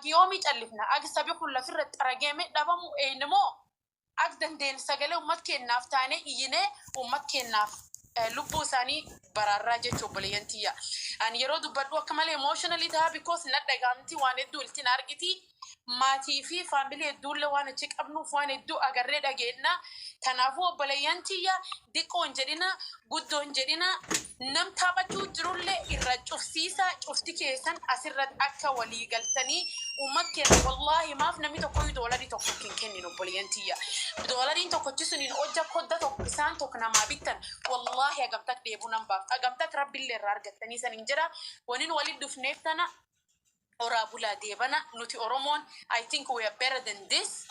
Yoomii callifna? Ag sabi kun lafirra xarageeme dhabamu eenyumoo ak dandeenye sagalee uummat keenyaaf taanee iyyinee uummat keenyaaf lubbuu isaanii baraarraa jechuu, obboleeyyan tiyya. Ani yeroo dubbadhu akka malee emotionally ta'a, because na dhagaamti, waan hedduu iltiin argiti. Maatii fi family hedduullee waan achi qabnuuf waan hedduu agarree dhageenna. Kanaafuu obboleeyyan tiyya, diqqoo hin jedhina, guddoo hin jedhina, nam taphachuu jirullee irra cufsiisa. Cufti keessan asirratti akka walii galtanii uummat keenya, wallaahi, maaf namni tokkoyyuu doolarii tokko hin kennin, obboleeyyan tiyya? Doolariin tokkochi suniin hojja kodda tokko isaan tokko namaa bittan, wallaahi, hagamtak dheebuu nan baaf, hagamtak rabbillee irraa argattanii san hin jira. Waniin waliin dhufneef tana. Horaa bulaa, deebana. Nuti Oromoon, I think we are better than this.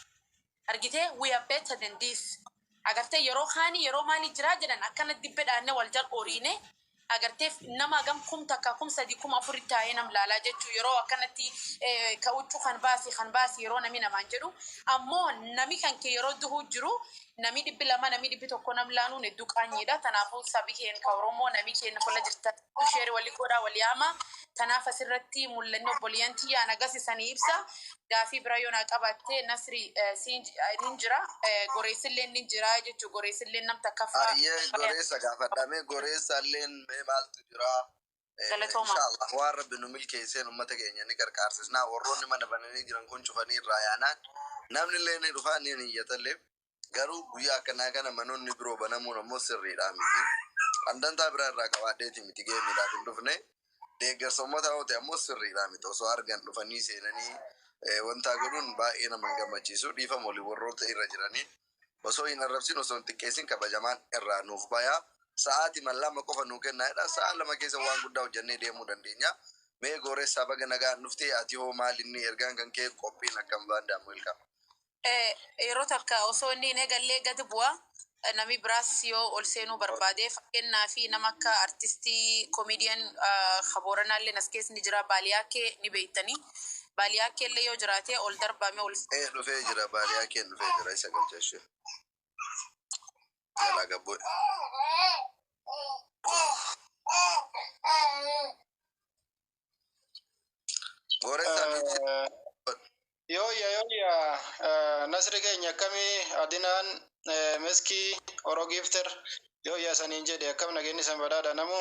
Argitee, we are better than this. Agartee, yeroo kaanii yeroo maali jiraa jedhan akkana dibbe dhaanne wal jal horiine. Agartee, nama hagam 1000, 3000, 4000 taa'ee nam laalaa jechuu. Yeroo akkanatti ka huccuu kan baasi kan baasi yeroo nami namaan jedhu, ammoo nami kan kee yeroo duhuu jiru nami 200, nami 100 nam laanuun hedduu qaanyiidha. Kanaafuu sabi keen ka Oromoo, nami keenya fuula jirtan, share walii godhaa, walii yaama. Tanaaf asirratti mul'anni obboleeyyan tiyyaan agarsiisanii ibsa. Gaafii bira yoo naa qabaatte, Nasri, siin nin jira, goreessillee nin jira jechuu, goreessillee nam takkaffaa. Ayyee, goreessa gaafadhame, goreessa illeen mee maaltu jira? Galatooma. Inshallah, waan rabbi nu milkeesseen uummata keenya ni gargaarsisnaa. Warroonni mana bananii jiran kun cufanii irraa yaanaan namni illee ni dhufaa, ni iyyatallee. Garuu guyyaa akkanaa kana manoonni biroo banamuun ammoo sirriidhaa miti. Andantaa biraa irraa qabaadheeti miti, geemiidhaaf hin dhufne. Deeggarsa uummataa yoo ta'e ammoo sirriidhaa miti. Osoo argan dhufanii seenanii wanta godhuun baay'ee nama hin gammachiisu. Dhiifama olii warroota irra jiranii. Osoo hin arrabsin, osoo hin xiqqeessin, kabajamaan irraa nuuf bayaa. Sa'aatii 2 qofa nuu kennaadha. Sa'a 2 keessa waan guddaa hojjennee deemuu dandeenya. Mee gooressaa, baga nagaan dhuftee. Ati hoo maal inni ergaan kan kee, qophiin akkam baandaamu? Welcome. Yeroo takka osoo inni hin eegallee gadi bu'a. Namni biraas yoo ol seenuu barbaade, fakkeenyaa fi nama akka artistii comedian Booranaallee as keessa ni jira. Baaliyaakee ni beektanii. Baaliyaakee illee yoo jiraate ol darbame ol. Ee, dhufee jira, baaliyaa keen dhufee jira, isa galcha ishee. Jalaa gabboo. Gooressaa miiti. Yooyya, yooyya, Nasri keenya, akkamii? Adinaan, Meskii, Oro Gifter, yooyya saniin jedhe. Akkam nageenyi san, badhaadha namu?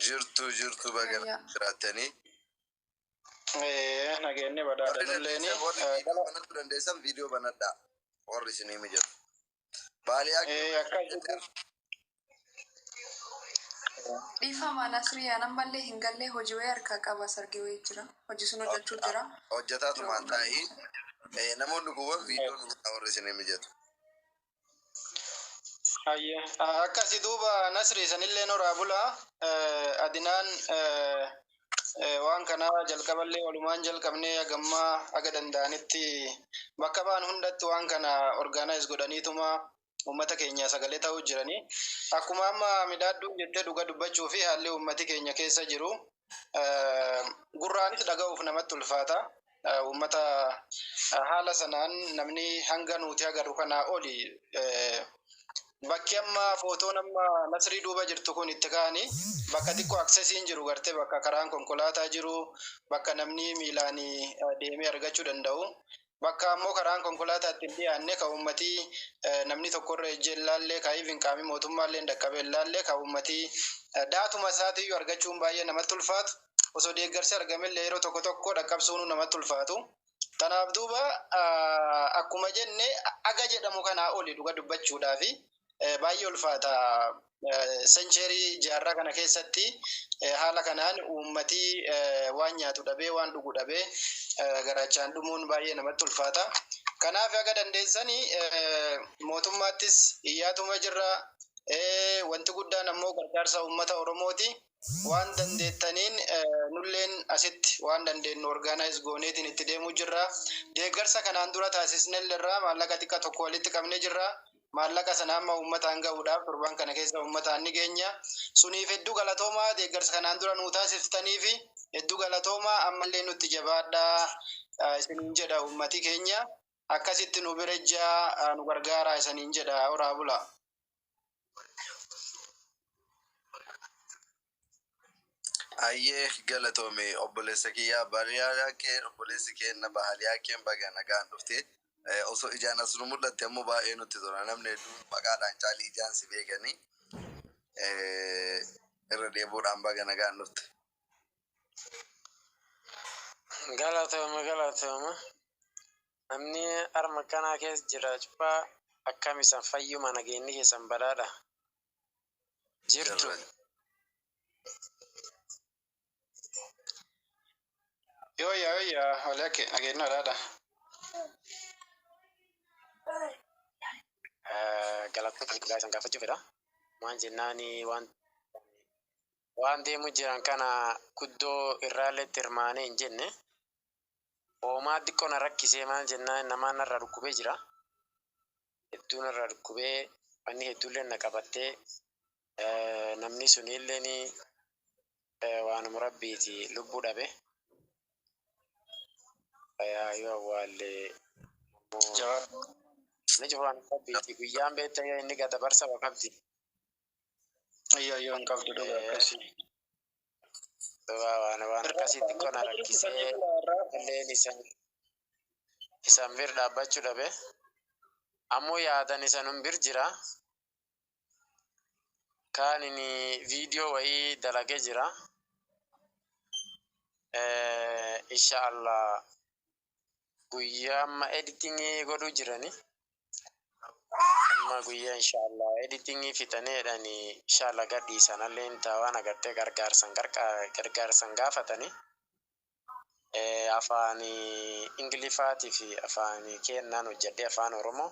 Jirtu, jirtu, baga Yooyyaa. jiraattanii. Nageenyi badhaadha Warri nulleeni. dandeessan, warri viidiyoo banachuu dandeessan viidiyoo banadhaa. Warri isinii mijatu. Baaliyaa Akka Dhiifama Nasriyaa, ammallee hin gallee, hojii wayii harkaa qaba, sargii wayii jira. Hojii sun hojjechuu jira. Hojjetaa tumaan taa'ii. Namoonni kuuwwan viidiyoo nu godhaa, warri isinii mijatu. Ayye. Akkasi duuba, Nasri, sanillee noraa bulaa. Adinaan, waan kana jalqaballee walumaan jalqabnee hagammaa haga danda'anitti bakka ba'an hundatti waan kana organize godhaniituma uummata keenya sagalee ta'uu jiranii. Akkuma amma midhaadduun jettee, dhuga dubbachuu fi haalli uummati keenya keessa jiru gurraanis dhaga'uuf namatti ulfaata. Uummata haala sanaan namni hanga nuti agarru kanaa oli, bakki amma footoon amma Nasrii duuba jirtu kun itti ka'anii, bakka xiqqoo accessiin jiru gartee, bakka karaan konkolaataa jiru, bakka namni miilaan deemee argachuu danda'u. Bakka ammoo karaan konkolaataa itti hin dhiyaanne, ka uummatii namni tokkorra ejjee hin laallee, ka even qaamni mootummaallee hin dhaqqabe hin laallee, ka uummatii daatuma isaatiiyyuu argachuun baay'ee namatti ulfaatu. Osoo deeggarsi argamellee yeroo tokko tokko dhaqqabsuun namatti ulfaatu. Kanaaf duuba, akkuma jenne, aga jedhamu kanaa oli dhuga dubbachuudhaafi baay'ee ulfaata. Century jaarraa kana keessatti haala kanaan uummatii waan nyaatu dhabee, waan dhugu dhabee, garaachaan dhumuun baay'ee namatti ulfaata. Kanaaf haga dandeessanii mootummaattis iyyaatuma jirra. Wanti guddaan ammoo gargaarsa uummata Oromooti. Waan dandeettaniin nulleen asitti waan dandeenyu organize gooneetiin itti deemuu jirra. Deeggarsa kanaan dura taasisnellerraa maallaqa xiqqa tokko walitti qabnee jirra. Maallaqa sana amma uummataan gahuudhaaf torban kana keessa uummataan ni geenya. Suniif hedduu galatoomaa, deeggarsa kanaan dura nuu taasiftanii fi hedduu galatoomaa, ammallee nutti jabaadhaa isiniin jedha uummati keenya. Akkasitti nu bira ijjaa nu gargaaraa isiniin jedha, horaa bulaa. Ayyee, galatoome obboleessa kiyyaa, baaliyaa kee, obboleessi keenna baaliyaa keen baga nagaan dhufte. Osoo ijaan as nu mul'atte ammoo baay'ee nutti tola. Namni hedduun maqaadhaan caalii ijaan si beekanii, irra deebuudhaan baga nagaan dhufte. Galatooma, galatooma. Namni harma kanaa keessa jira cufaa akkam isan, fayyuma, nageenyi keessan badhaadha? Jirtu. Jirra. Yooyyaa, yooyyaa, walakke nageenya badhaadha. Galatoota guddaa isan gaafachuu fedha. Waan jennaani waan deemu jiran kana guddoo irraallee hirmaanee hin jenne. Hoomaa xiqqoo na rakkisee, maal jennaan namaan narraa dhukkubee jira. Hedduu narraa dhukkubee, wanni hedduullee na qabattee, namni sunillee waanuma rabbiiti lubbuu dhabe. Yoo awwaallee ammoo Jawaab. Inni cufa waan rabbiiti, guyyaan beektaa inni gada barsa qabdi. Ayyoo, ayyoo, hin qabdu dhugaa akkasii. Dhugaa waan akkasii xiqqoo na rakkisee illeen isan bir dhaabbachuu dhabe. Ammoo yaadan isanun bir jira. Kaanin viidiyoo wayii dalagee jira. Insha Allah guyyaa amma editingii godhuu jirani. Amma guyyaa insha Allah editingii fixaneedhani insha Allah gadhiisan allee ta'a, waan agartee gargaarsan gaafatani. Afaan Ingiliffaatii fi afaan kennaan hojjedhee afaan Oromoo.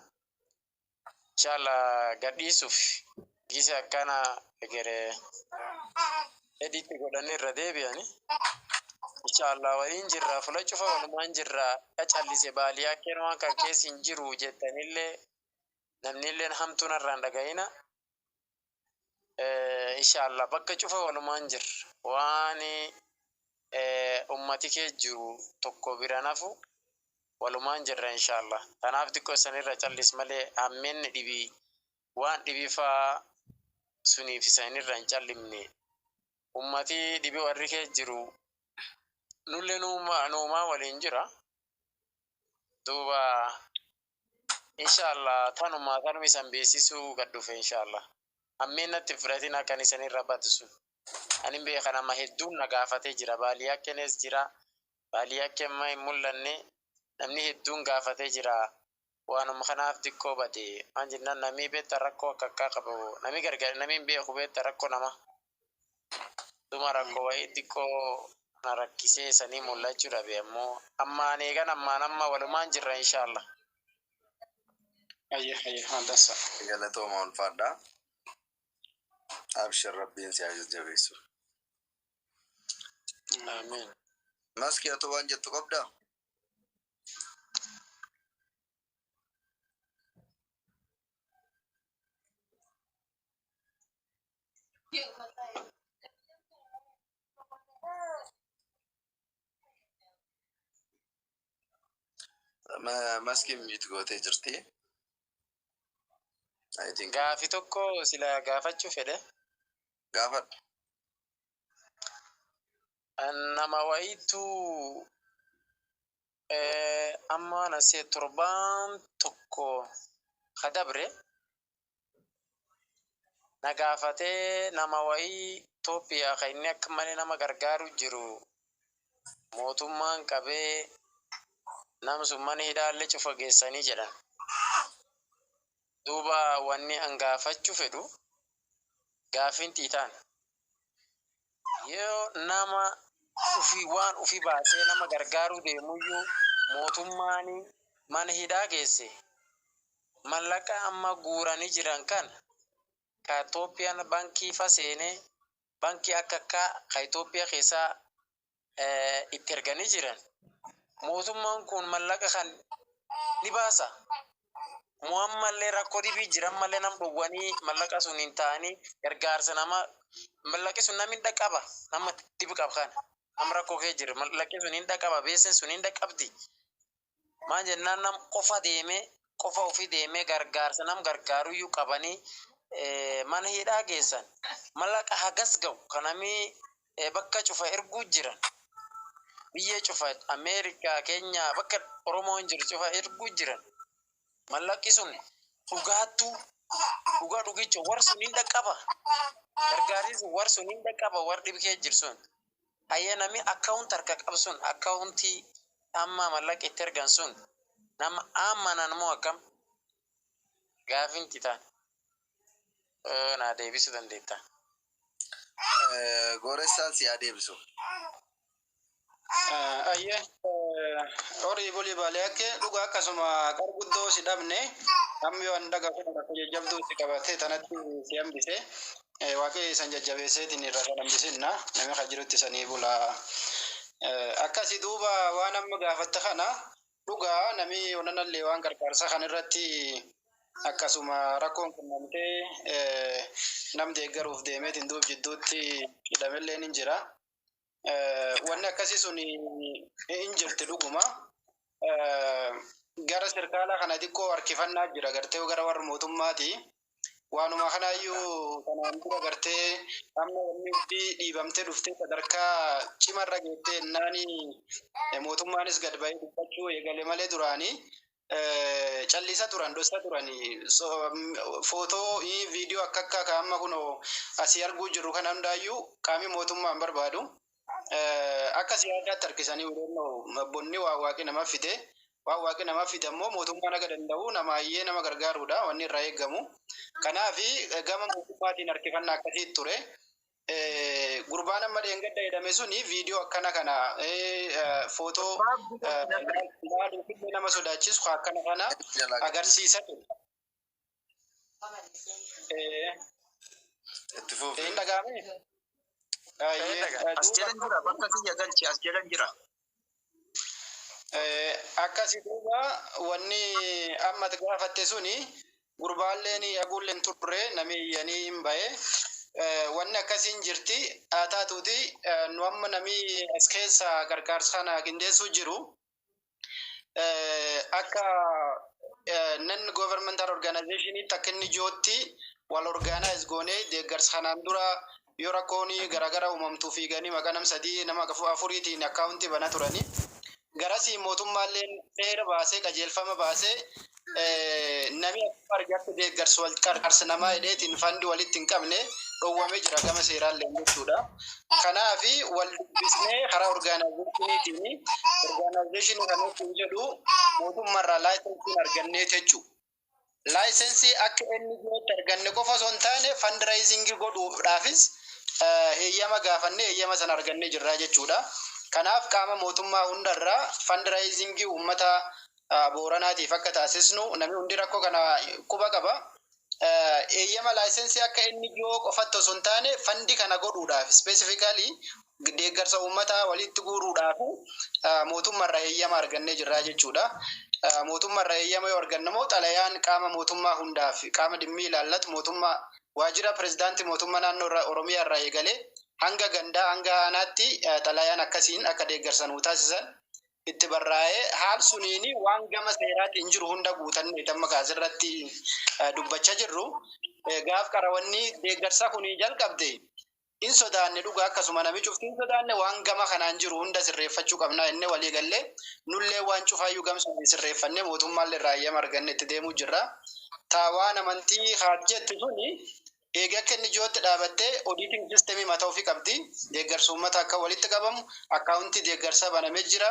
Insha Allah gadhiisuuf gise akkana egeree edit godhanii irra deebi'ani. Insha Allah waliin jirra, fula cufa walumaan jirra. Qacallise baaliyaa keen waan kan keessa hin jiru jettanillee namnilleen hamtuun irraan dhaga'ina. Insha Allah bakka cufa walumaan jirra. Waan ummati kee jiru tokko bira nafu walumaan jirra insha Allah. Kanaaf xiqqoo sanirra callis malee hammeenni dhibii waan dhibii faa suniif isanirra hin callimne. Ummati dhibii warri kee jiru nullee nuumaa waliin jira. Duuba insha Allah tanuma isan beeksisuu gad dhufe insha Allah. Hammeen natti hin fudhatin akkan isanirra badu sun. Ani beeka, nama hedduun na gaafatee jira. Baaliyaa kenes jira. Baaliyaa kemma hin mul'anne, namni hedduun gaafatee jira. Waanuma kanaaf xiqqoo bade. Waan jennaan namni beekta rakkoo akka akkaa qabu. Namni gargar namni hin beeku beekta rakkoo nama. Dhuma rakkoo wayii xiqqoo na rakkisee sanii mul'achuu dhabe, ammoo ammaan eegan ammaan amma walumaan jirra insha Allah. Ayyee, ayyee, waan dansa. Galatooma, ulfaadhaa. Abshir, rabbiin si haa jajjabeessu. Amiin. Maskii, atu waan jettu qabdaa? Maskii mute gootee jirti. I think Gaafi tokko sila gaafachuu fedhe. Gaafadhu. Nama wayiitu amma nasee torbaan tokko kadabre na gaafatee, nama wayii Itoophiyaa kan inni akka malee nama gargaaru jiru mootummaan qabee, nam sun mana hidhaallee cufa geessanii jedhan. Duuba wanni an gaafachuu fedhu gaafin xiitaan yoo nama ufii waan ufii baasee nama gargaaruu deemuyyuu mootummaan mana hidhaa geesse, mallaqa amma guuranii jiran kan ka Itoophiyaan bankii fa seenee bankii akka akka ka Itoophiyaa keessaa itti erganii jiran, mootummaan kun mallaqa kan ni baasa. Moo ammallee rakkoo dhibii jiran malee nam dhowwanii mallaqa sun hin ta'anii gargaarsa nama mallaqi sun namni hin dhaqqaba, nama dhibi qaba kana nama rakkoo kee jira mallaqi sun hin dhaqqaba, beesen sun hin dhaqqabdi. Maal jennaan nam qofa deemee, qofa ofii deemee gargaarsa nam gargaaruyyuu qabanii mana hidhaa geessan, mallaqa hagas ga'u kanamii. Bakka cufa erguu jiran. Biyya cufa, Ameerikaa, Keenyaa, bakka Oromoon jiru cufa erguu jiran. Mallaqi sun dhugaattuu dhugaa dhugicha war sun hin dhaqqaba. Gargaarri sun war sun hin dhaqqaba, war dhibkee jiru sun. Hayya, namni account harka qabu sun, accountii amma mallaqa itti ergan sun nama amanan moo akkam? Gaafinti ta'an. Naa deebisuu dandeetta. Gooressaan si haa deebisu. Ayyee, horii bulii baalee akka dhugaa akkasuma qarguddoo si dhabne, amma yoo an dhaga kun rakkoo jajjabduu si qabatee tanatti si hambise, waaqee san jajjabeesseetiin irra san hambisinna, namni kan jirutti sanii bula. Akkasi duuba waan amma gaafatte kana dhugaa namni onanallee waan gargaarsa kan irratti akkasuma rakkoon qunnamtee nam deeggaruuf deemeetiin duub jidduutti hidhamellee ni jira. Wanni akkasii sun hin jirti dhuguma. Gara sirkaalaa kana xiqqoo harkifannaa jira gartee gara warra mootummaati. Waanuma kanaayyuu kanaan dura gartee amma wanni hundi dhiibamtee dhuftee sadarkaa cimarra geettee ennaani mootummaanis gad bahee dubbachuu eegale malee, duraanii callisa turan, dhossa turani. Footoo, viidiyoo akka akka ka amma kunoo asii arguu jirru kana hundaayyuu qaamni mootummaa hin barbaadu. Akka siyaasaatti harkisanii hubannoo bonni waa waaqi nama fide, waan waaqi nama fide ammoo mootummaan akka danda'u namaayyee nama gargaaruudha wanni irraa eegamu. Kanaafi gama mootummaatiin harkifannaa akkasii ture. Gurbaan amma dheengadda jedhame suni viidiyoo akkana kana, footoo ilaaluuf nama sodaachisu akkana kana agarsiisa ture. Itti fufi. Hin dhaga'ame? As jalan jira, bakka kiyya galchi, as jalan jira. Akkasi duuba wanni amma gaafatte suni gurbaalleen haguulleen turre, nami iyyanii hin bahe. Wanni akkasiin jirti. Haa taatuuti, nu amma nami as keessa gargaarsa kana qindeessuu jiru akka non governmental organizationitti, akka inni jootti wal organize goonee, deeggarsa kanaan dura yoo rakkoon garaagara uumamtuu fiiganii maqaa nam sadii nama afuriitiin accountii bana turanii. Garasii mootummaalleen seera baasee, qajeelfama baasee, namni akka argatti deeggarsa wal qarqarsa namaa hidheetiin fundii walitti hin qabne dhowwamee jira gama seeraallee jechuudha. Kanaafi wal dubbisnee karaa organizationiitiin, organizationii kana jedhu mootummaarraa licensiin argannee jechuudha. Licensii akka inni jirutti arganne qofa osoo hin taane, fundraisingii godhuudhaafis heeyyama gaafannee heeyyama sana argannee jirra jechuudha. Kanaaf qaama mootummaa hundarraa fundraisingii uummata Booranaatiif akka taasisnu, namni hundi rakkoo kana quba qaba. Eeyyama licensii akka inni jiru qofatti osoo hin taane, fundii kana godhuudhaaf, specifically deeggarsa uummataa walitti guuruudhaaf mootummaarraa heeyyama argannee jirra jechuudha. Mootummaarraa heeyyama yoo arganne immoo, xalayaan qaama mootummaa hundaaf, qaama dhimmi ilaallatu, mootummaa waajjira pirezidaantii mootummaa naannoo Oromiyaa irraa eegalee hanga gandaa hanga aanaatti, xalayaan akkasiin akka deeggarsa nuu taasisan itti barraa'ee, haal suniini waan gama seeraatiin jiru hunda guutannee amma kaasirratti dubbachaa jirru. Gaaf qarawanni deeggarsa kunii jalqabde hin sodaanne dhugaa, akkasuma nami cufti hin sodaanne. Waan gama kanaan jiru hunda sirreeffachuu qabna inni walii gallee, nullee waan cufaayyuu gamsuun sirreeffanne, mootummaallee irraa eeyyama arganne itti deemuu jirra. Taa waan amantii haat jettu suni eega akka inni jootti dhaabattee auditing systemii mataa ofii qabdi. Deeggarsa uummata akka walitti qabamu accountii deeggarsaa banamee jira.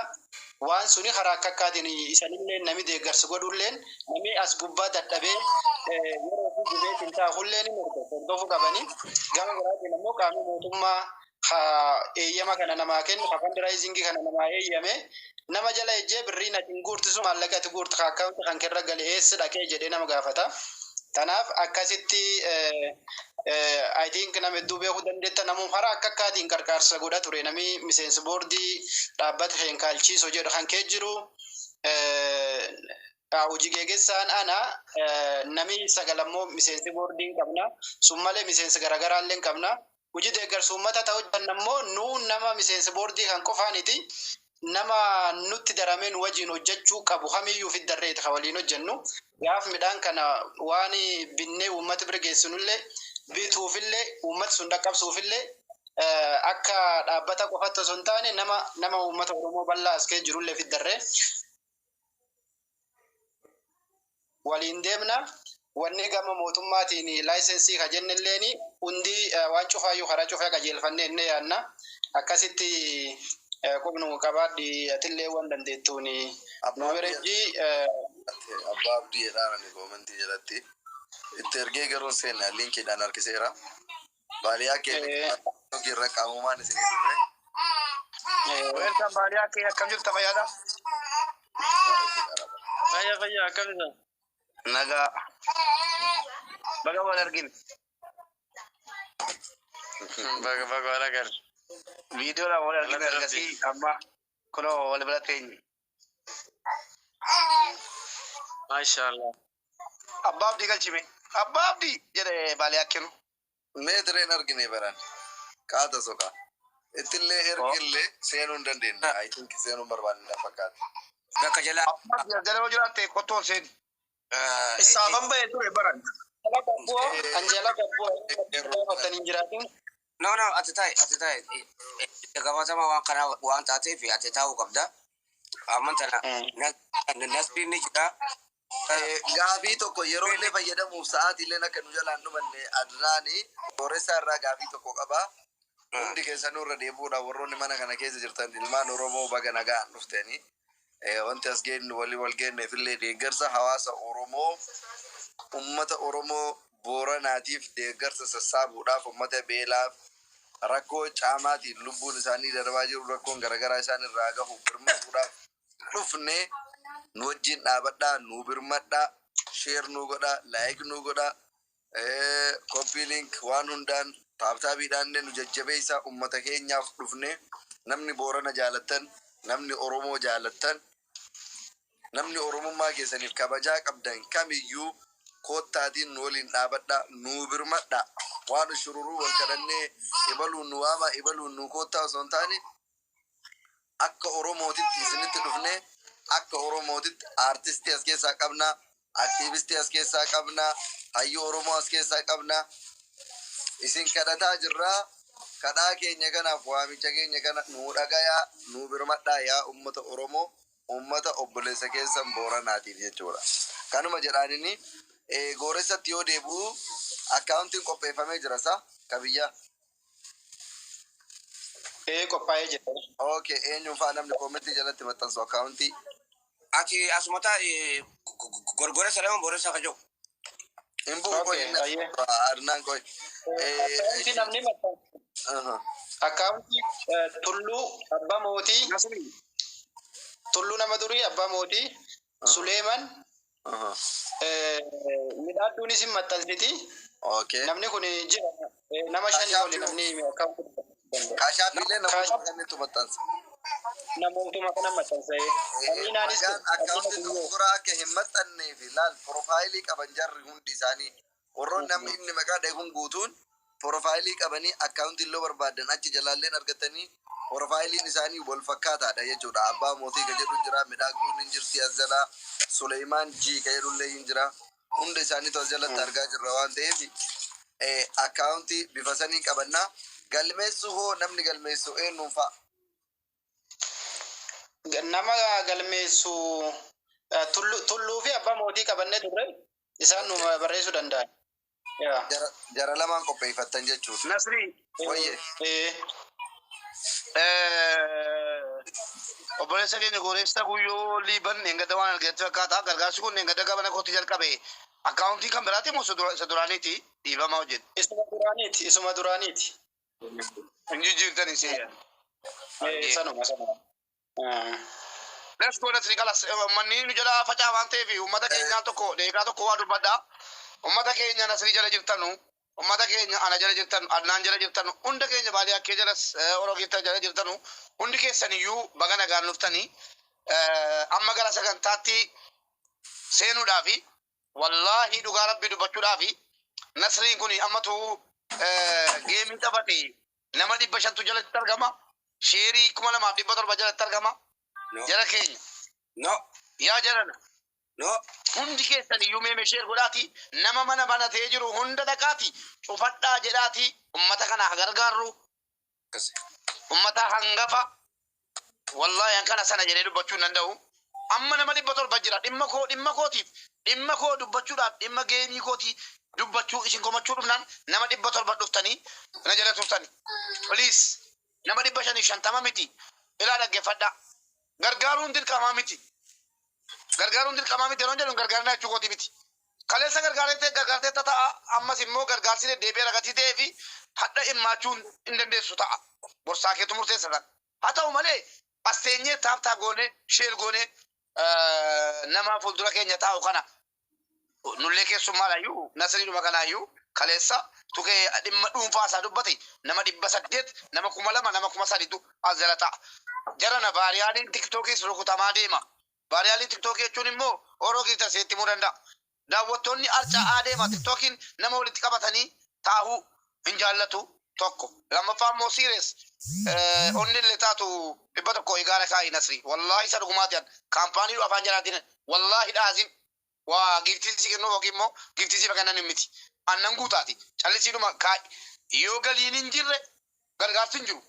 Waan suni karaa akka akkaatiin isanillee nami deeggarsa godhulleen, nami as gubbaa dadhabee yeroo fi gubeetiin taa'ullee ni hordofuu qabani. Gama biraatiin immoo qaamni mootummaa eeyyama kana namaa kennu, ka fundraisingii kana namaa eeyyame, nama jala ejjee birriin ati hin guurtisu, maallaqa ati guurtu ka accountii kan kirra gale eessa dhaqee jedhee nama gaafata. Kanaaf akkasitti I think nama hedduu beekuu dandeetta, namuu karaa akka akkaatiin qarqaarsa godha ture. Namni miseensi boordii dhaabbata heenkaalchiisoo jedhu kan kee jiru, hojii geggeessaan ana, nami sagal ammoo miseensi boordii hin qabna, sun malee miseensi garaagaraa illee hin qabna. Hojii deeggarsa uummata ta'uu hojjanna immoo nuu nama miseensi boordii kan qofaaniti, nama nutti daramee nu wajjin hojjechuu qabu kamiyyuu fiddarreeti kan waliin hojjennu. Gaaf midhaan kana waan binnee uummata bira geessinullee, bituufillee, uummata sun dhaqqabsuufillee. Akka dhaabbata qofatti osoo hin taane nama uummata Oromoo bal'aa as keessa jirullee fiddarree waliin deemna. Wanni gama mootummaatiin license ka jennelleen hundi waan cufaayyuu karaa cufaa qajeelfannee inni yaadna. Akkasitti qubnu qabaadhi, atillee waan dandeettuun nu birajjii. Abbaa Abdii jedhaan ani comment jalatti. Itti ergee garuu seenaa linkiidhaan harkiseera. Baaliyaa keenya irra qaamumaan isinii dhufe. Welcome, baaliyaa kee, akkam jirta, fayyaadha? Fayyaa, fayyaa, akkam isa? Nagaa. Baga wal argine. Baga baga wal agarre. Viidiyoodhaan wal argine. Galata. Ergasii amma kunoo wal bira teenye. Maashaallah. Abbaa Abdii galchime. Abbaa Abdii jedhe baaliyaa kennu. Meetireen argine baran. Qaata soqa. Ittillee ergillee seenuu hin dandeenye. I think seenuu hin barbaanne fakkaata. Bakka jalaa. Abbaa Abdii jala yoo jiraatte kottoon seeni. Isaafan bahee ture baran. Anjala gabboo gaafatanii hin jiraatin. No, no, ati taa'e, ati taa'e. Itti gaafatama waan kanaa waan taateef ati taa'uu qabda. Amman tana Nasriin ni jira. Gaafii tokko yeroo illee fayyadamuuf sa'aatii illee akka nu jalaan dhumanne, Adnaani Booressaa irraa gaafii tokko qaba. Hundi keessanuu irra deebi'uudhaan, warroonni mana kana keessa jirtan, ilmaan Oromoo, baga nagaan dhuftanii. Wanti as geenyu, walii wal geenyeef illee, deeggarsa hawaasa Oromoo, ummata Oromoo Booranaatiif deeggarsa sassaabuudhaaf, ummata beelaaf rakkoo caamaatiin lubbuun isaanii darbaa jiru, rakkoon garaagaraa isaan irraa gahu birmachuudhaaf dhufne. Nu wajjin dhaabadhaa, nu birmadhaa, share nu godhaa, like nu godhaa, copy link waan hundaan tap tapiidhaan nu jajjabeessa. Ummata keenyaaf dhufne. Namni Boorana jaalattan, namni Oromoo jaalattan, namni Oromummaa keessaniif kabajaa qabdan kamiyyuu koottaatiin nu waliin dhaabadhaa, nu birmadhaa. Waan shururuu wal kadhannee ibaluun nu waama, ibaluun nu koottaa osoo hin taane, akka Oromootitti isinitti dhufne. Akka Oromootitti aartistii as keessaa qabna, aktiivistii as keessaa qabna, hayyuu Oromoo as keessaa qabna. Isin kadhataa jirraa. Kadhaa keenya kanaaf, waamicha keenya kana nuu dhagayaa, nuu birmadhaa, yaa ummata Oromoo, ummata obboleessa keessan Booranaatiif jechuudha. Kanuma jedhaanini gooressatti yoo deebi'u, akkaawuntiin qopheeffamee jira sa ka biyyaa. Ee, qophaa'ee jira. Okay, eenyuun fa'aa namni comment jalatti maxxansu akkaawuntii? Ati asuma taa'e, gorgoressa lama booressa ka jiru. Hin bu'u qoy. Okay, ayyee. Adnaan qoy. Akkaawuntii namni maxxansu. Akkaawuntii Tulluu Abbaa Mootii, Tulluu nama durii Abbaa Mootii, Suleeman, midhaadduunis hin maxxansiti. Namni kun jira. Nama shanii oli namni akkaawuntii danda'u. Kaashaafiillee namoota kamitti maxxansa? Namootuma kana maxxansa. Amiinaanis Maqaan akkaawuntii dogongoraa akka hin maxxannee fi laal, profile qaban jarri hundi isaanii. Warroonni namni inni maqaa dheekuun guutuun profile qabanii, akkaawuntii illee barbaadan achi jalaalleen argatanii, profileiin isaanii wal fakkaataadha jechuudha. Abbaa Mootii ka jedhu jira, Midhaagduun hin jirti as jalaa, Suleymaan G ka jedhullee hin jira. Hunda isaaniitu as jalatti argaa jirra waan ta'eef, akkaawuntii bifa sanii qabannaa. Galmeessu hoo, namni galmeessu eenyuun fa'a? Nama galmeessu Tulluu fi Abbaa Mootii qabannee turre, isaan nu barreessuu danda'an. Yaa. Jara lamaan qopheeffattan jechuudha. Nasrii. Wayye. Obboleessa keenya Goreessa Guyyoo Liiban eengada waan argate fakkaata. Gargaarsi kun eengada gabana kootti jalqabe. Akkaawuntii kan biraati moo isa duraaniiti? Dhiibamaa hojjetu. Isuma duraaniiti. Isuma duraaniiti. Hin jijjiirtan isee. Sanuma, sanuma. Let's go, Nasrii, kalas. Manni nu jala facaa waan ta'eef, uummata keenyaa tokko deegaa tokko waa dubbadha. Uummata keenya Nasrii jala jirtanu, uummata keenya ana jala jirtanu, Adnaan jala jirtanu, hunda keenya baadiyyaa kee jalas Oroo keessa jala jirtanu, hundi keessaniyyuu baga nagaan dhuftanii. Amma gara sagantaatti seenuudhaafi, wallaahi dhugaa rabbi dubbachuudhaafi, Nasriin kun ammatu game taphate, nama 500tu jalatti argama. Share 2700 jalatti argama. No. Jara keenya. No. Yaa jarana. No. Hundi keessan iyyuu mee share godhaati, nama mana banatee jiru hunda dhaqaati cufadhaa jedhaati, ummata kana haa gargaarru. Ummata hangafa, wallahi an kana sana jedhee dubbachuu hin danda'u. Amma nama 700 jira. Dhimma koo, dhimma kootiif, dhimma koo dubbachuudhaaf, dhimma geemii kootii dubbachuu isin komachuu dhufnaan nama 700 dhuftanii na jala turtani. Please, nama 550 miti. Ilaa, dhaggeeffadhaa. Gargaaruun dirqamaa miti. Gargaaruun dirqamaa miti yeroo jedhu gargaarina jechuu kooti miti. Kaleessa gargaartee gargaartee ta'a, ammas immoo gargaarsi deddeebi'ee ragatii ta'ee fi hadha himmaachuun hin dandeessu ta'a. Gorsaa keetu murteessa kan. Haa ta'u malee, as teenyee tap tap goonee, share goonee, nama fuuldura keenya taa'u kana nullee keessummaadhaayyuu, Nasriidhuma kanaayyuu kaleessa tukee dhimma dhuunfaa isaa dubbate, nama 800, nama 2000, nama 3000tu as jala ta'a. Jarana viraliin TikTokiis rukutamaa deema. Viraliin TikTokii jechuun immoo horoo keessa seetti himuu danda'a. Daawwattoonni arca'aa deema. TikTokiin nama walitti qabatanii taa'uu hin jaallatu tokko. Lammaffaa immoo serious onni illee taatu 100 igaara kaa'i, Nasri. Wallaahi isa dhugumaati an kaampaanii afaan jalaatiin wallaahi dhaazin waa giftii si kennuu yookiin immoo giftii si kennan miti. Annan guutaati. Callisiidhuma kaa'i. Yoo galiin hin jirre gargaarsi hin jiru.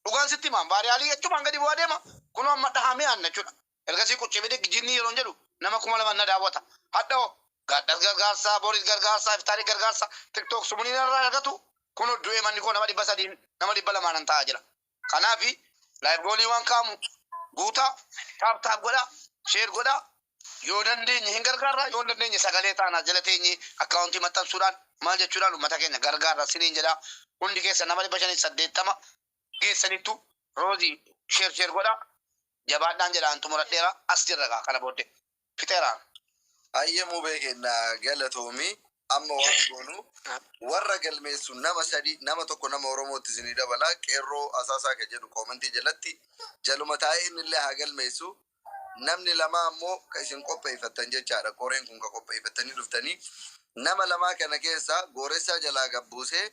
Dhugaan sitti himaan viralii jechuun gadi bu'aa deema. Kunoo amma dhahamee aanna jechuudha. Ergasii quccee jinni yeroo jedhu nama 2000 na daawwata. Hadha hoo gaadhas gargaarsaa, boris gargaarsaa, iftaarii gargaarsaa, TikTok sumuliin irraa argatu. Kunoo du'ee manni koo nama 300, nama 200n taa'aa jira. Kanaafi live goalii waan kaamu guutaa, tap tap godhaa, share godhaa. Yoo dandeenye hin gargaarra, yoo hin dandeenye sagalee taanaa jala teenye accountii maxxansuudhaan maal jechuudhaan uummata keenya gargaarra siniin jedhaa. Hundi keessa nama 580 geessanittu roozii share share godhaa. Jabaadhaan jedhaan xumuradheera, as jirra gaa kana booddee fixeeraan. Hayyee mubee kenna, galatoomi. Amma waan goonu, warra galmeessu nama sadi, nama tokko nama Oromootti isinii dabala. Qeerroo asaasaa ka jedhu commentii jalatti jaluma taa'ee inni illee haa galmeessu. Namni lama ammoo ka isin qopheeffattan jechaadha. Koreen kun ka qopheeffattanii dhuftanii nama lamaa kana keessa gooressaa jalaa gabbuusee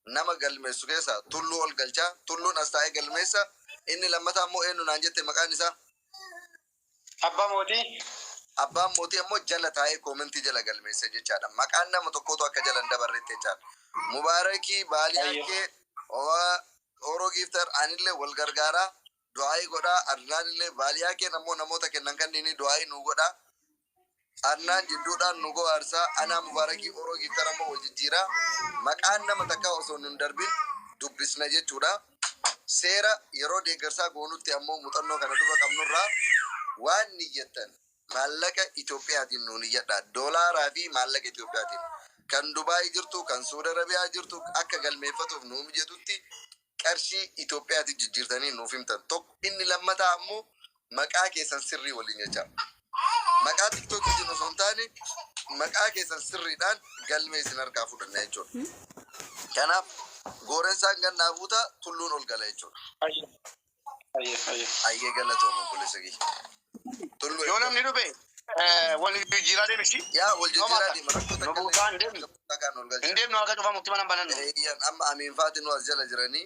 nama galmeessu keessa Tulluu ol galchaa. Tulluun as taa'ee galmeessa. Inni lammataa ammoo eenyu naan jette maqaan isaa? Abbaa Mootii. Abbaan Mootii ammoo jala taa'ee commentii jala galmeessa jechaadha. Maqaan nama tokkotu akka jala hin dabarretti jechaadha. Mubaarakii, Baaliyaakee, Oroo Gifter, anillee wal gargaaraa du'aayii godhaa. Adnaanillee, Baaliyaakeen ammoo namoota kennan kanneen du'aayii nu godhaa. Adnaan jidduudhaan nu go'aarsaa. Anaa, Mubaarakii, Oroo Gifter ammoo wal jijjiiraa. Maqaan nama takkaa osoo nun darbin dubbisna jechuudha. Seera yeroo deeggarsaa goonutti ammoo muuxannoo kana dura qabnurraa waan niyyattan maallaqa Itoophiyaatiin nuun iyyadha. Doolaaraa fi maallaqa Itoophiyaatiin. Kan Dubaay jirtu, kan Suudi Arabiyaa jirtu akka galmeeffatuuf nuu mijatutti qarshii Itoophiyaatiin jijjiirtanii nuuf himtan. Tokko inni lammataa ammoo maqaa keessan sirrii waliin jecha. Maqaa TikTokiitiin osoo hin taane maqaa keessan sirriidhaan galmee isin harkaa fudhanna jechuudha. Kanaaf goorensaan gannaa buuta, Tulluun ol gala jechuudha. Ayyee. Ayyee, galatooma obboleessa kiyya. Tulluu Yoo namni dhufe wal jijjiiraa deemisi. Yaa, wal jijjiiraa deema, rakkoo Nu takka buusaa hin deemnu. takkaan ol galcha. Hin deemnu, harka cufamutti mana hin banannu. Eeyyan, amma Amiin faati nu as jala jiranii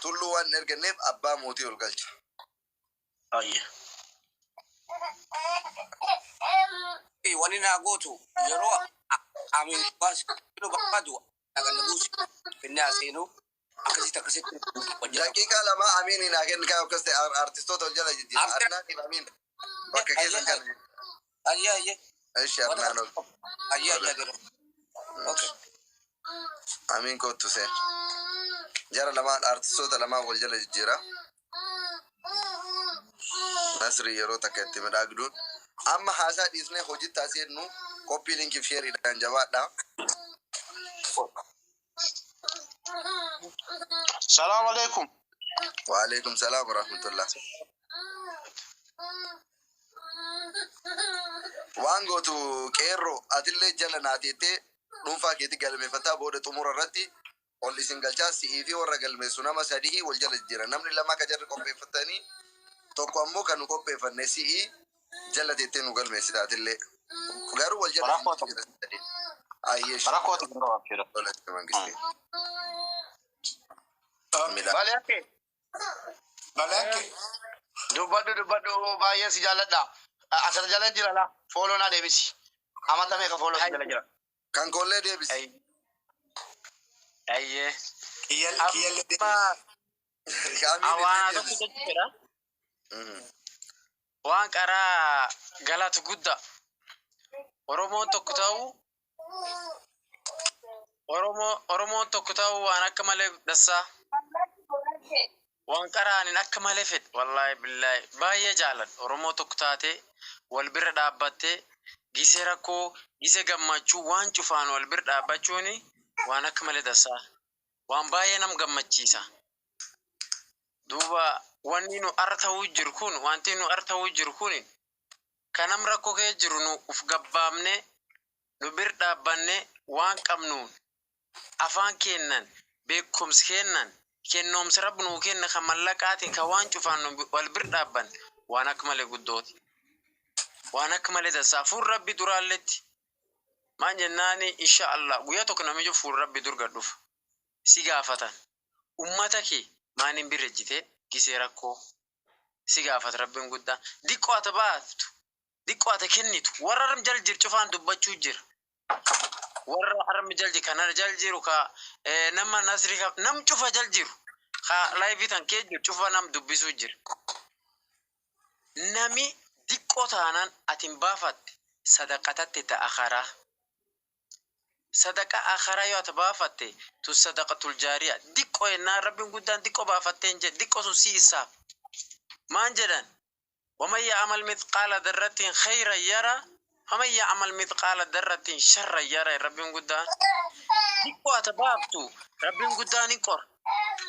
Tulluu waan hin erganneef Abbaa Mootii ol galcha. Ayyee. Wani naa gootu, yeroo Amiin baasinu barbaadu agarra buusi finne aseenu akkasitti akkasitti hojjeta. Daqiiqaa 2 Amiin naa kenni kaa, akkas ta'e artistoota ol jala jijjiira. Adnaaniif Amiin bakka keessan kana. Ayyee. Ishi, Adnaan ol. Ayyee jedhu. Okay. Amiin kottu seen. Jara lamaan, artistoota lamaan wal jala jijjiira. Nasri yeroo takka itti midhaagduun. Amma haasaa dhiisnee hojii taasisnu, copy linkiif shareiidhaan jabaadha. Salaamu alaikum. Waalaikum salaam warahmatullah. Waan gootu, qeerroo atillee jala naateettee dhuunfaa keetti galmeeffataa, booda xumura irratti ol isin galchaa. Si'ii fi warra galmeessu nama sadii wal jala jira. Namni lama akka jarri qopheeffatanii, tokko ammoo kan nu qopheeffanne si'ii jala teettee nu galmeessita atillee. Garuu wal jala jira sadii. Ayyee. Rakkoo tokko qabaachuu. Tola mangistii. Balee akka. Balekke. Dubbadhu, dubbadhu, baay'ee si jaalladha. Asirra jala jira la. Follow naa deebisi. Amata meeqa follow si jala jira. Kan koollee deebisi. Ayyee. Kiyyallee Amma Kaamiin waan illee tokko deebisi. jechuudha. Waan qaraa galatu guddaa. Oromoon tokko ta'uu Oromoon tokko ta'uu waan akka malee dassaa. Waan qaraanin akka malee fedhe, wallaahi billaahi, baay'ee jaaladha. Oromoo tokko taatee wal bira dhaabbattee, gisee rakkoo, gisee gammachuu, waan cufaan wal bira dhaabbachuun waan akka malee dassaa. Waan baay'ee nam gammachiisa. Duuba wanni nu arra ta'uu jiru kun, wanti nu arra ta'uu jiru kun, kanam rakkoo kee jiru nu uf gabbaabne nu bir dhaabbanne, waan qabnuun, afaan kennan, beekumsi kennan, kennoomsi rabbi nuu kenna, kan mallaqaatiin, kan waan cufaan nu wal bir dhaabban, waan akka malee guddooti. Waan akka malee dansaa fuul rabbi duraalletti. Maan jennaani, insha Allah, guyyaa tokko namni jiru fuul rabbi dur gad dhufa. Si gaafatan. Ummata kee maan hin birra jitee gisee rakkoo si gaafata rabbiin guddaan. Diqqoo ati baaftu, diqqoo ati kennitu, warra arm jal jiru cufaan dubbachuu jira. Warra arm jal jiru kana jal jiru ka nama nasri ka nam cufa jal jiru ka live tan kee jiru cufa nam dubbisuu jira. Nami diqqoo taanaan ati hin baafatte sadaqatatte ta'a karaa. Sadaqa akharaa yoo ati baafatte tu sadaqatul jaariya. Diqqoo yennaan rabbiin guddaan diqqoo baafattee hin jedhe, diqqoo sun si isaaf. Maan jedhan? ومن يعمل مثقال ذرة خيرا يرى ومن يعمل مثقال ذرة شرا يرى. Rabbiin guddaan diqqoo ati baaftu rabbiin guddaan hin qor.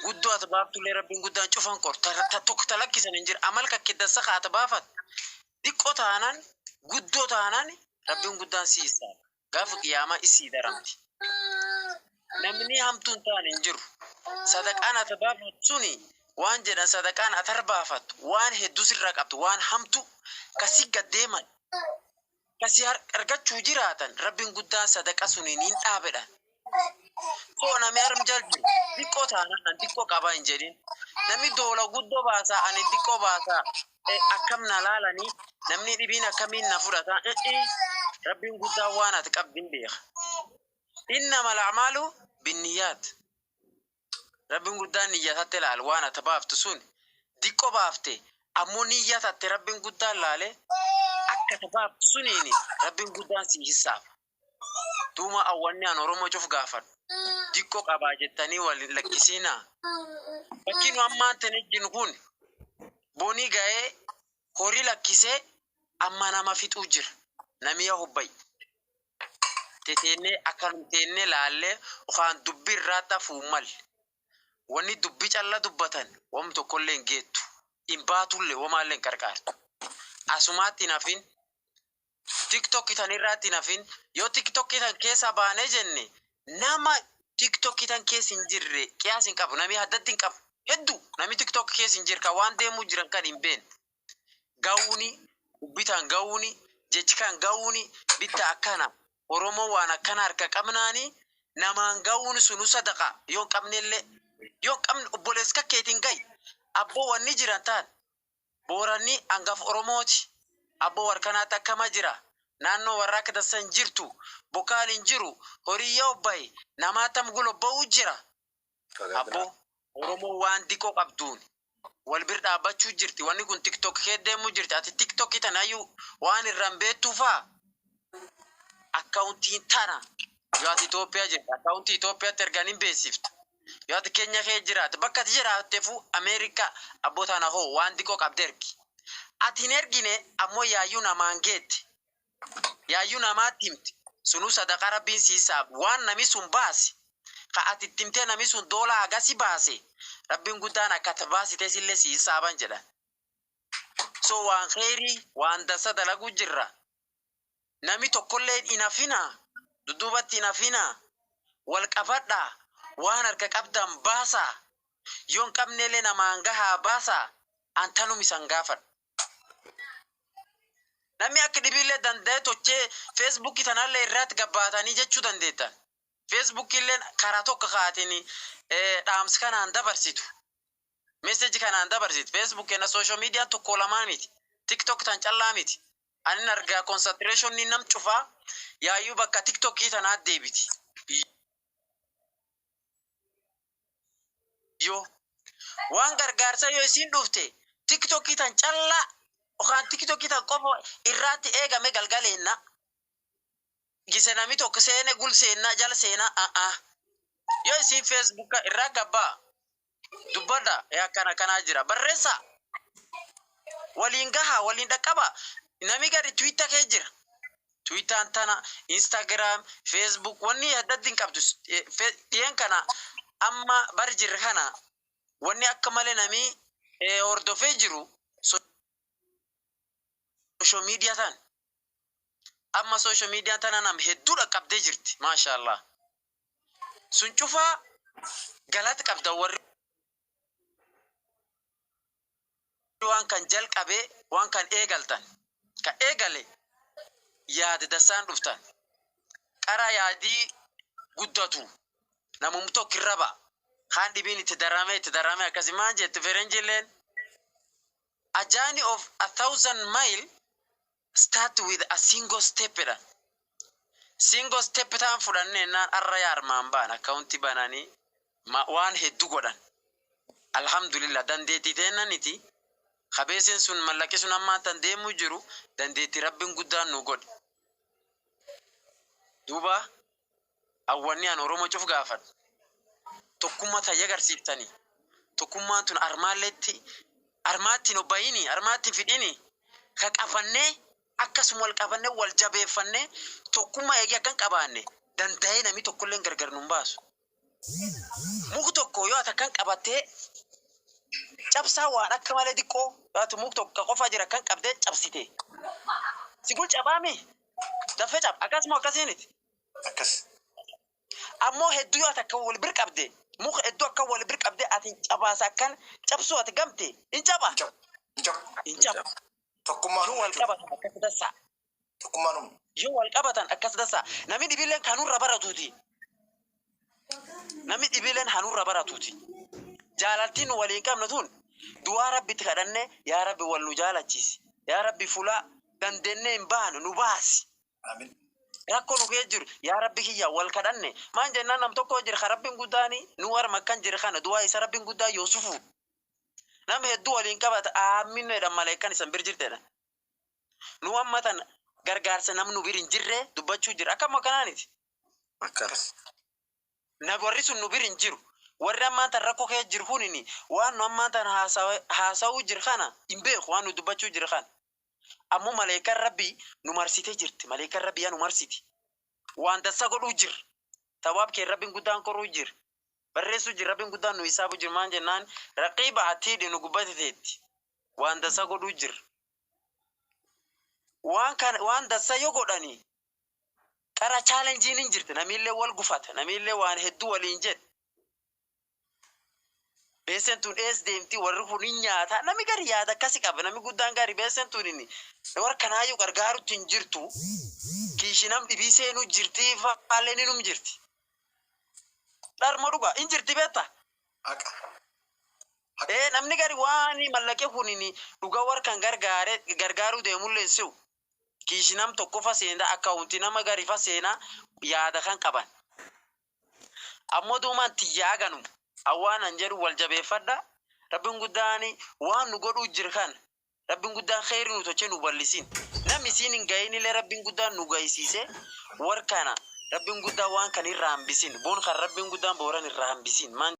Guddoo ati baaftullee rabbiin guddaan cufan qor. Ta tokko ta lakkisan hin jiru. Amal kakke dassa ka ati baafat diqqoo taanaan, guddoo taanaan, rabbiin guddaan si isaaf. Gaafa qiyaamaa isii daramti. Namni hamtuun ta'an hin jiru. Sadaqaan ati baafatu suni, waan jedhan, sadaqaan ati baafattu waan hedduu sirraa qabdu, waan hamtu kasii gad deeman kasii argachuu jiraatan, rabbiin guddaan sadaqa suniin hin dhaabedha. Koo namni arm jal jiru diqqoo taanaan an diqqoo qabaa hin jedhin. Namni doola guddoo baasaa, ani diqqoo baasaa, akkam na laalanii, namni dhibiin akkamiin na fudhata? Rabbiin guddaan waan ati qabdin beeka. إنما الأعمال بالنيات. Rabbiin guddaan niyyatatti ilaala. Waan ati baaftu sun diqqoo baafte ammoo niyyatatte rabbiin guddaan laale, akka ati baaftu suniini rabbiin guddaan si hisaaba. Duuma awwanni an Oromoo cuf gaafadhu. Diqqoo qabaa jettanii wal hin lakkisiinaa. Bakki nu ammaan tana ejjinu kun bonii ga'ee horii lakkisee amma nama fixuu jira. Nami yaa hubbayi. Teteennee akkanum teennee laallee yookaan dubbii irraa tafuu malle. Wanni dubbii calla dubbatan wam tokkollee hin geettu. Hin baatullee, wamaallee hin qarqaartu. Asumaatti hin hafin. TikTok tan irraatti hin hafin. Yoo TikTok tan keessa baanee jenne, nama TikTok tan keessa hin jirre qiyaas hin qabu. Nami addatti hin qabu. Hedduu nami TikTok keessa hin jirre kan waan deemuu jiran kan hin beekne. Ga'uuni dubbitaan ga'uuni jechi kan ga'uuni bitta akkana. Oromoo waan akkana harka qabnaani namaan ga'uun sunu sadaqa. Yoo hin qabnellee, yoo hin qabne, obboleessa kakkeetiin ga'i. Abboo, wanni jiran taan booranni hangafa Oromooti. Abboo, warkanaatti akkama jira. Naannoo warra akka tasan jirtu bokkaan hin jiru, horii yoo bahe namaatam gulo ba'uu jira. Abboo, Oromoo waan diqoo qabduun wal bir dhaabbachuu jirti. Wanni kun TikTok kee deemuu jirti. Ati TikTok tanayyuu waan irraan beektuu faa akkaawuntiin tana, yoo ati Itoophiyaa jirta, akkaawuntii Itoophiyaatti ergaan hin beeksiftu. Yoo ati Keenya kee jiraatte, bakka ati jiraatteefu Ameerikaa, abboo tana hoo waan diqoo qabde ergi. Ati hin ergine ammoo yaayyuu namaan geette. Yaayyuu namaatti himti. Sunuu sadaqaa rabbiin siisaaf waan nami sun baase. Ka ati itti himtee nami sun doolaa hagasi baase. Rabbiin guddaan akka ati baasite sillee siisaaban jedha. So waan kheyrii, waan dansa dalaguu jirra. Nami tokkollee hin hafinaa. Dudduubatti hin hafinaa. Wal qabadhaa. Waan harka qabdan baasaa. Yoo hin qabnellee namaan gahaa baasaa. Antanum isan gaafadha. Namni akka dhibiillee danda'e tochee Feesbuukii tanallee irratti gabbaatanii jechuu dandeettan. Feesbuukiillee karaa tokko kaatiin dhaamsa kanaan dabarsitu. Message kanaan dabarsitu. Facebook kenna social media tokko lamaan miti. TikTok tan callaa miti. Ani argaa concentration nam cufaa yaayyuu bakka TikTokii tanaa deebiti. Yoo waan gargaarsa yoo isiin dhufte, TikTokii tan callaa yookaan TikTokii tan qofa irraatti eegame galgaleenna. Gise nami tokko seene gul seenna jala seenaa a'a. Yoo isiin Facebooka irraa gabbaa dubbadha, akkana akkanaa jira, barreessa, waliin gaha, waliin dhaqqaba. Nami gadi Twitter kee jira. Twitteraan tana, Instagram, Facebook, wanni adda addi hin qabdu. Dhiyeen kana amma bari jirre kana wanni akka malee nami hordofee jiru social media tan. Amma social media tana nam hedduu dhaqqabdee jirti, maashaallah. Sun cufaa galata qabda warri waan kan jalqabee, waan kan eegaltan, kan eegale yaada dasaan dhuftan. Qara yaadii guddatu namum tokko irra ba'a. Kaan dhibiin itti darame, itti darame. Akkasi maan jette ferenjilleen, "A journey of 1,000 mile start with a single step" jedhan. Single step ta'an fudhannee naan arra yaarmaan ba'an akkaawuntii bananii waan hedduu godhan. Alhamdulillah, dandeettii teennaniti. Kabeeseen sun, mallaqi sun ammaan tan deemuu jiru dandeettii Rabbiin guddaan nu godhe. Duuba hawwanni an Oromoo cuf gaafadhu. Tokkummaa tayya agarsiiftanii. Tokkummaan tun armaalleetti armaatti hin obbayini, armaatti hin fidhini. Ka qabannee akkasuma wal qabannee, wal jabeeffannee, tokkummaa eegee akkan qabaanne danda'ee namni tokkollee gargar nun baasu. Muku tokko yoo ati akkan qabattee cabsaa, waan akka malee xiqqoo yoo ati muk tokko qofa jira akkan qabdee cabsite. Sigul cabaami dafee cab, akkasuma akkasiiniti. Akkas. Ammoo hedduu yoo ati akka wal bir qabde, muka hedduu akka wal bir qabde, ati cabaasa akkan cabsuu ati gamte hin caba. Hin cabu. Hin cabu. Tokkummaan Yoo wal humna jechuudha. qabatan akkas dassaa. Tokkummaan humna. Yoo wal qabatan akkas dassaa. Namni dhibiilleen kanurra baratuuti. Namni dhibiilleen hanurra baratuuti. Jaalaltiin nu waliin qabnu tun du'aa Rabbitti kadhanne, yaa Rabbi wal nu jaalachiisi. Yaa Rabbi, fulaa dandeenyee hin baanu nu baasi. Amiin. Rakkoo nu keessa jiru, yaa Rabbi kiyya, wal kadhanne. Maan jennaan, nam tokko jira ka Rabbiin guddaani nu warma akkan jira kana du'aa isa Rabbiin guddaa Yoosufu. Nama hedduu waliin qabata, aamin jedhan maleekkan isan bir jirtedha. Nu amma tan gargaarsa namnu bir hin jirre dubbachuu jira. Akkam akkanaaniti. Akkas. Na warri sun nu bir hin jiru. Warri ammaan tan rakkoo keessa jiru kunini waan nu ammaan tan haasa'uu jiru kana hin beeku, waan nu dubbachuu jiru kana. Ammoo maleekaan Rabbii nu marsitee jirti. Maleekaan Rabbii yaa nu marsiti. Waan dassa godhuu jira. Tawaab kee Rabbiin guddaan koruu jira. Barreessuu jira, Rabbiin guddaan nu hisaabu jira. Maan jennaan, raqiiba atiidhi nu gubbateetti. Waan dassa godhuu jira. Waan kana waan dassa yoo godhani qara challengeiin hin jirti. Namillee wal gufata. Namillee waan hedduu waliin jedhe. Beesen tun ees deemti, warri kun hin nyaata. Namni gari yaada akkasi qaba. Namni guddaan gari beesen tun inni warra kanaayyuu gargaarutti hin jirtu. Kiishi nam dhibii seenuu jirti, faallee ni num jirti. Dharma dhugaa hin jirti beekta. Haqa. Ee, namni gari waan mallaqee kunini dhugaa warra kan gargaare gargaaruu deemullee hin si'u. Kiishi nam tokko fa seenaa, akkaawuntii nama gari fa seenaa yaada kan qaban. Ammoo duumaan tiyyaa ganu awwaan an jedhu wal jabeeffadha. Rabbiin guddaan waan nu godhuu jira kana Rabbiin guddaan kheyri nu tolchee nu bal'isin. Namni isiin hin gahinillee Rabbiin guddaan nu gahisiise. War kana Rabbiin guddaan waan kan irraa hambisin. Boon kan Rabbiin guddaan booran irraa hambisin. Maan